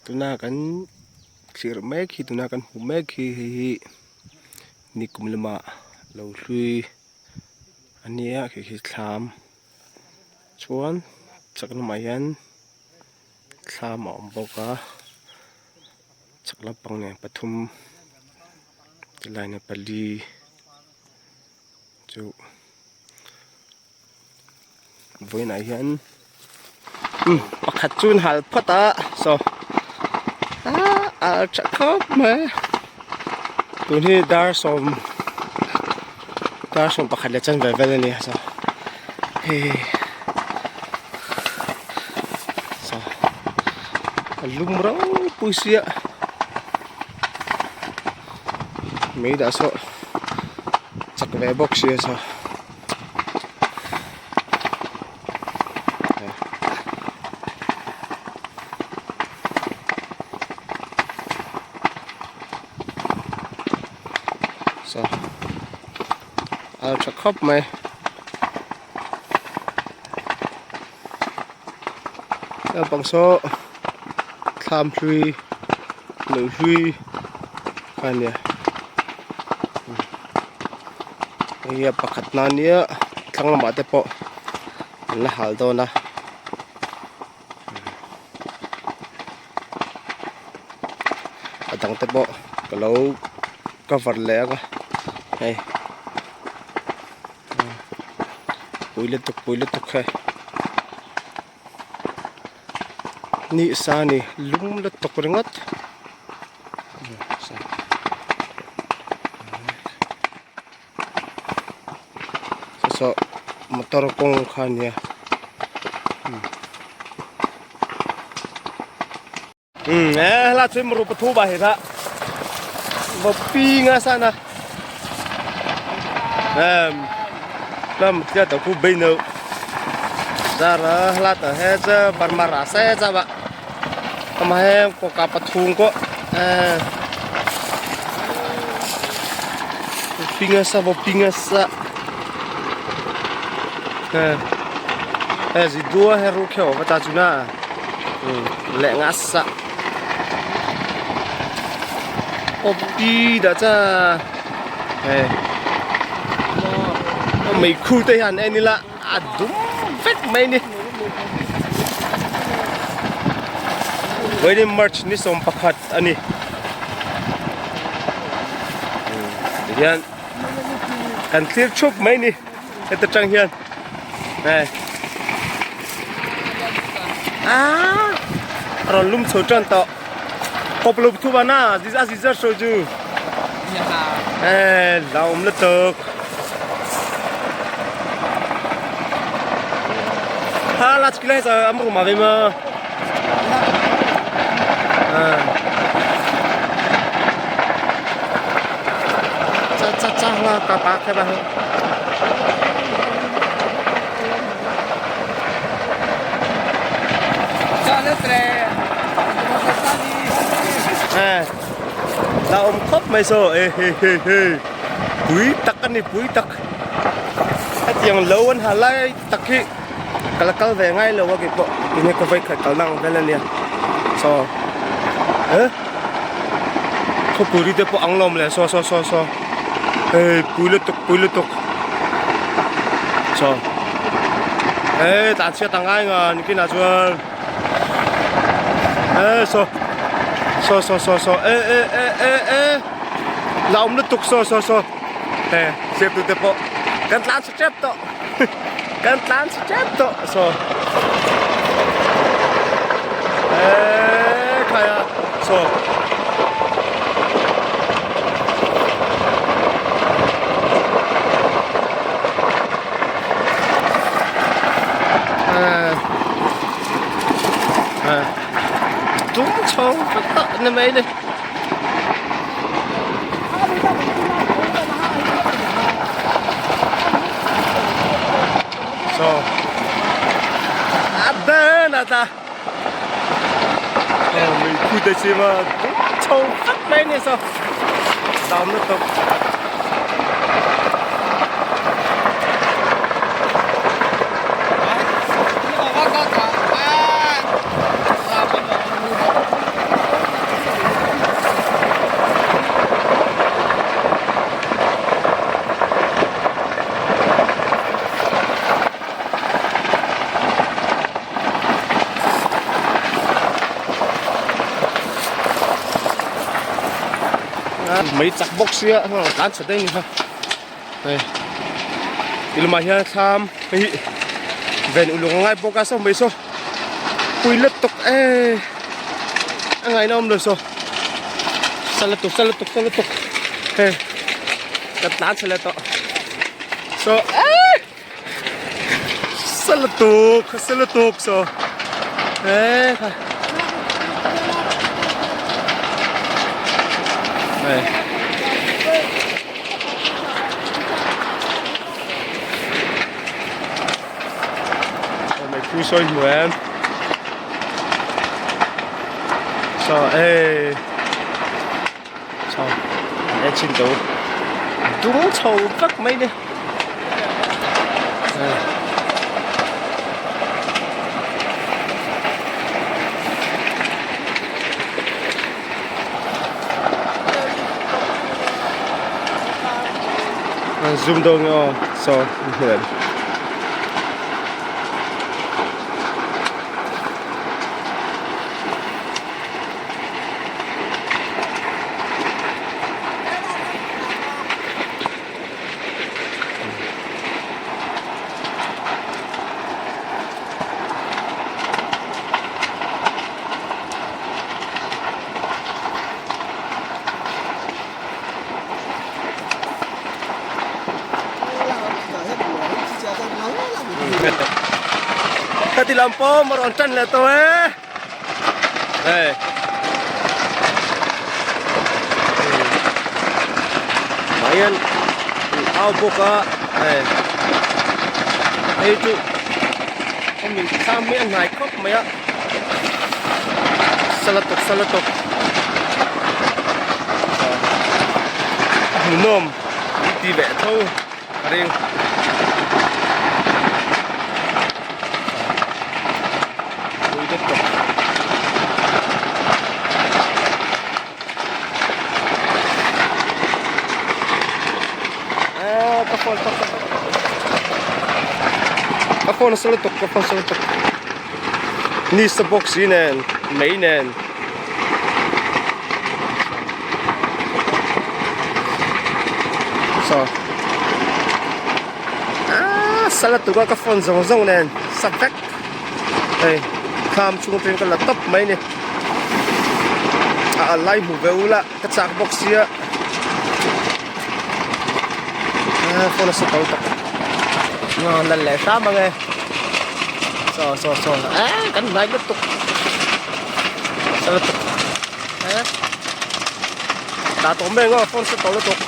Tuna kan thlir mek hi tuna kan hmuh mek hi hei hi nikum lama lo hlui a nia khi khi thlam chuan chak lamah hian thlam a awm bawk a chak lampang nen pathum tilai nen pali chu. Vawiinah hian pakhat chu an hal phawt a saw ah a tha khawp mai tun hi dar sawm dar 11 leh chanve vel a ni a saw hei saw a lum ropui sia mei dah saw chak ve bawk sia saw. Saw a tha khawp mai naupang saw thlam hlui lei hlui kha a nia. Hei hi a pakhat na ania thlang lamah te pawh an la hal dawn a a dang te pawh ka lo cover leh ang a hei pui lutuk pui lutuk hei ni sa a ni lum lutuk ringawt. Saw motor kawng kha a nia umm e helai chu maru pathu ba hi kha pi nga sana em lam tia ta khu bei no zara hla ta he cha barma ra se cha ba ama he ko ka pathung ko eh pinga sa bo pinga sa eh eh zi dua he ru kheo va ta chu na le nga sa pi da cha eh mei khu te hian en ila a dum vek mai ni vawiin march ni 11 ani tihian kan thlir thup mai ni heta tang hian hei ah a rawn lum chho tan tawh kawp lo thu ba na ziza ziza show chu eh hlauhawm lutuk ha la chikilai sa am ruma ve ma cha cha cha la ka pa khe ba La awm khawp mai saw e he he he pui tak a ni pui tak hetiang lo an ha lai tak hi ka la kal ve ngai lo a keipawh tinge ka vawi khat kalna ang vel a nia saw eh khawpui te pawh ang lawm le saw saw saw saw hei pui lutuk pui lutuk saw eh tlan chhiat ang ngai nga nikinah chuan eh saw saw saw saw saw eh eh eh eh eh la awm lutuk saw saw saw eh zir tu te pawh kan tlan chhe tep tawh kan tlan chhe tep tawh saw eh khai a saw tum chho tak tak ni mai ni so a ta mình khu tây chi mà tum chho tak mai ni so dam na tuk Mei chak bawk sia tlan chhe daih a ni kha hei ti lamah hian thlam hei hi ven uluk a ngai bawk a saw mai saw pui let tawk e a ngaihna awm lo saw sa lutuk sa lutuk sa lutuk hei kan tlan chhe leh tawh saw eh sa lutuk sa lutuk saw eh kha hei. Mei phu sawi hmu em saw e saw an en chhin tawh u dung chho vek mai ni An zoom dawn nge aw saw hmel. Khati lam pawh a rawn tan leh tawh e hei tah hian au bawk a hei hei chu hemi thlam hi a hnai khawp mai a. Salatuk salatuk a hmuhnawm an ti leh tho ka ring. Pui deuh tawp. Eee ka phone ka phone ka phone a sa lutuk ka phone a sa lutuk ni sa bawk si nen mei nen saw aaa sa lutuk a ka phone zawng zawng nen sa vek hei thlam chhung atangin ka la tawp mai a ni a lai hmu ve ula ka chak bawk sia a phone a sa tawh lutuk a nalh leh hram ang e saw saw saw eh kan hnai lutuk sa lutuk eh dah tawh mai ang aw phone sa tawh lutuk.